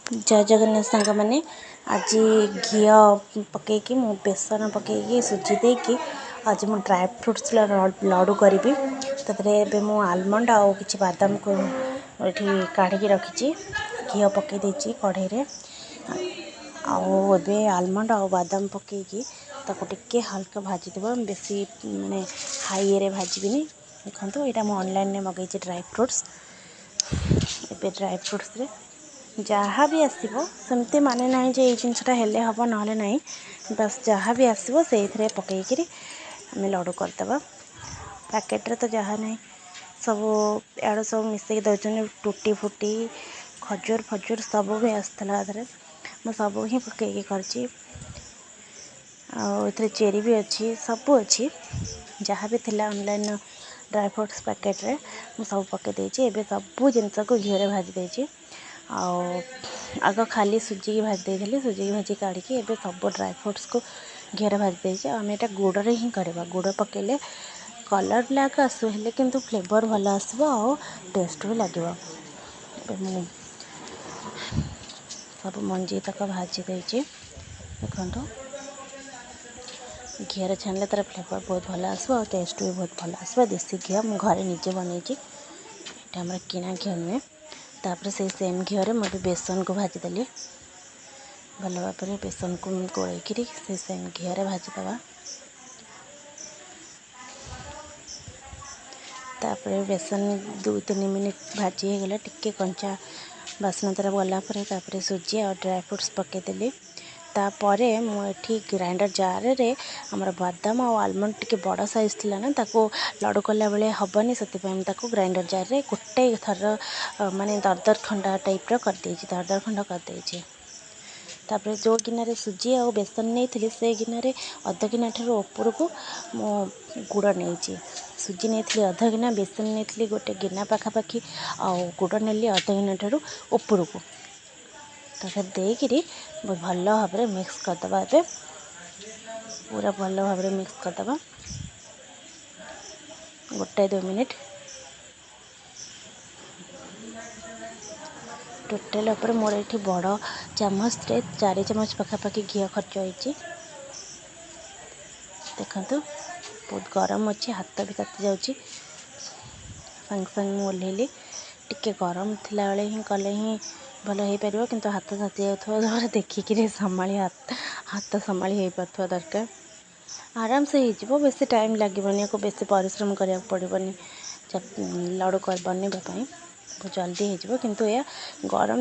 ଜୟ ଜଗନ୍ନାଥ ସାଙ୍ଗମାନେ। ଆଜି ଘିଅ ପକାଇକି, ମୁଁ ବେସନ ପକାଇକି, ସୁଜି ଦେଇକି ଆଜି ମୁଁ ଡ୍ରାଏ ଫ୍ରୁଟ୍ସ ଲଡ଼ୁ କରିବି। ତାପରେ ଏବେ ମୁଁ ଆଲମଣ୍ଡ ଆଉ କିଛି ବାଦାମକୁ ଏଠି କାଢ଼ିକି ରଖିଛି। ଘିଅ ପକାଇ ଦେଇଛି କଢ଼େଇରେ, ଆଉ ଏବେ ଆଲମଣ୍ଡ ଆଉ ବାଦାମ ପକାଇକି ତାକୁ ଟିକେ ହାଲକା ଭାଜିଦେବ। ବେଶୀ ମାନେ ହାଇରେ ଭାଜିବିନି। ଦେଖନ୍ତୁ, ଏଇଟା ମୁଁ ଅନଲାଇନ୍ରେ ମଗାଇଛି ଡ୍ରାଏ ଫ୍ରୁଟ୍ସ। ଏବେ ଡ୍ରାଏ ଫ୍ରୁଟ୍ସରେ ଯାହା ବି ଆସିବ, ସେମିତି ମାନେ ନାହିଁ ଯେ ଏଇ ଜିନିଷଟା ହେଲେ ହେବ ନହେଲେ ନାହିଁ। ବାସ୍, ଯାହା ବି ଆସିବ ସେଇଥିରେ ପକାଇକିରି ଆମେ ଲଡ଼ୁ କରିଦେବା। ପ୍ୟାକେଟ୍ରେ ତ ଯାହା ନାହିଁ, ସବୁ ଆଡ଼ୁ ସବୁ ମିଶେଇକି ଦେଉଛନ୍ତି। ଟୁଟି ଫୁଟି, ଖଜୁର ଫଜୁର ସବୁ ବି ଆସିଥିଲା ଏଥିରେ। ମୁଁ ସବୁ ହିଁ ପକାଇକି କରିଛି, ଆଉ ଏଥିରେ ଚେରି ବି ଅଛି, ସବୁ ଅଛି। ଯାହା ବି ଥିଲା ଅନଲାଇନ୍ ଡ୍ରାଏ ଫ୍ରୁଟ୍ସ ପ୍ୟାକେଟ୍ରେ, ମୁଁ ସବୁ ପକାଇ ଦେଇଛି। ଏବେ ସବୁ ଜିନିଷକୁ ଘିଅରେ ଭାଜି ଦେଇଛି। ଆଉ ଆଗ ଖାଲି ସୁଜିକି ଭାଜି ଦେଇଥିଲି। ସୁଜିକି ଭାଜି କାଢ଼ିକି ଏବେ ସବୁ ଡ୍ରାଏ ଫ୍ରୁଟ୍ସକୁ ଘିଅରେ ଭାଜି ଦେଇଛି। ଆଉ ଆମେ ଏଇଟା ଗୁଡ଼ରେ ହିଁ କରିବା। ଗୁଡ଼ ପକାଇଲେ କଲର୍ ବ୍ଲାକ୍ ଆସୁ ହେଲେ, କିନ୍ତୁ ଫ୍ଲେଭର୍ ଭଲ ଆସିବ ଆଉ ଟେଷ୍ଟ ବି ଲାଗିବ। ଏବେ ମୁଁ ସବୁ ମଞ୍ଜି ତକ ଭାଜି ଦେଇଛି। ଦେଖନ୍ତୁ, ଘିଅରେ ଛାଣିଲେ ତା'ର ଫ୍ଲେଭର୍ ବହୁତ ଭଲ ଆସିବ ଆଉ ଟେଷ୍ଟ ବି ବହୁତ ଭଲ ଆସିବ। ଦେଶୀ ଘିଅ ମୁଁ ଘରେ ନିଜେ ବନେଇଛି, ଏଇଟା ଆମର କିଣା ଘିଅ ନୁହେଁ। ତାପରେ ସେଇ ସେମ୍ ଘିଅରେ ମୁଁ ଏବେ ବେସନକୁ ଭାଜିଦେଲି। ଭଲ ଭାବରେ ବେସନକୁ ମୁଁ ଗୋଳେଇକିରି ସେଇ ସେମ୍ ଘିଅରେ ଭାଜିଦେବା। ତାପରେ ବେସନ 2-3 ମିନିଟ୍ ଭାଜି ହେଇଗଲା, ଟିକେ କଞ୍ଚା ବାସ୍ନା ତା'ର ଗଲା ପରେ, ତାପରେ ସୁଜି ଆଉ ଡ୍ରାଏ ଫ୍ରୁଟ୍ସ ପକାଇଦେଲି। ତାପରେ ମୁଁ ଏଠି ଗ୍ରାଇଣ୍ଡର ଜାରରେ ଆମର ବାଦାମ ଆଉ ଆଲମଣ୍ଡ ଟିକେ ବଡ଼ ସାଇଜ୍ ଥିଲା ନା, ତାକୁ ଲଡ଼ୁ କଲାବେଳେ ହେବନି, ସେଥିପାଇଁ ମୁଁ ତାକୁ ଗ୍ରାଇଣ୍ଡର ଜାରରେ ଗୋଟେ ଥର ମାନେ ଦରଦର ଖଣ୍ଡ ଟାଇପ୍ର କରିଦେଇଛି, ଦରଦର ଖଣ୍ଡ କରିଦେଇଛି। ତାପରେ ଯେଉଁ ଗିନାରେ ସୁଜି ଆଉ ବେସନ ନେଇଥିଲି, ସେ ଗିନାରେ ଅଧ ଗିନା ଠାରୁ ଉପରକୁ ମୁଁ ଗୁଡ଼ ନେଇଛି। ସୁଜି ନେଇଥିଲି ଅଧ ଗିନା, ବେସନ ନେଇଥିଲି ଗୋଟେ ଗିନା ପାଖାପାଖି, ଆଉ ଗୁଡ଼ ନେଲି ଅଧ ଗିନା ଠାରୁ ଉପରକୁ। ତାପରେ ଦେଇକିରି ବହୁତ ଭଲ ଭାବରେ ମିକ୍ସ କରିଦେବା। ଏବେ ପୁରା ଭଲ ଭାବରେ ମିକ୍ସ କରିଦେବା 1-2 ମିନିଟ୍। ଟୋଟାଲ୍ ଉପରେ ମୋର ଏଠି ବଡ଼ ଚାମଚରେ 4 ଚାମଚ ପାଖାପାଖି ଘିଅ ଖର୍ଚ୍ଚ ହେଇଛି। ଦେଖନ୍ତୁ, ବହୁତ ଗରମ ଅଛି, ହାତ ବି ତାତି ଯାଉଛି। ସାଙ୍ଗେ ସାଙ୍ଗେ ମୁଁ ଓହ୍ଲେଇଲି। ଟିକେ ଗରମ ଥିଲାବେଳେ ହିଁ କଲେ ହିଁ ଭଲ ହେଇପାରିବ, କିନ୍ତୁ ହାତ ତାତି ଯାଉଥିବ ଦ୍ୱାରା ଦେଖିକିରି ସମ୍ଭାଳି ହାତ ସମ୍ଭାଳି ହେଇପାରୁଥିବା ଦରକାର। ଆରାମସେ ହେଇଯିବ, ବେଶୀ ଟାଇମ୍ ଲାଗିବନି, ୟାକୁ ବେଶୀ ପରିଶ୍ରମ କରିବାକୁ ପଡ଼ିବନି। ଲଡ଼ୁ ବନେଇବା ପାଇଁ ବହୁତ ଜଲ୍ଦି ହେଇଯିବ, କିନ୍ତୁ ଏହା ଗରମ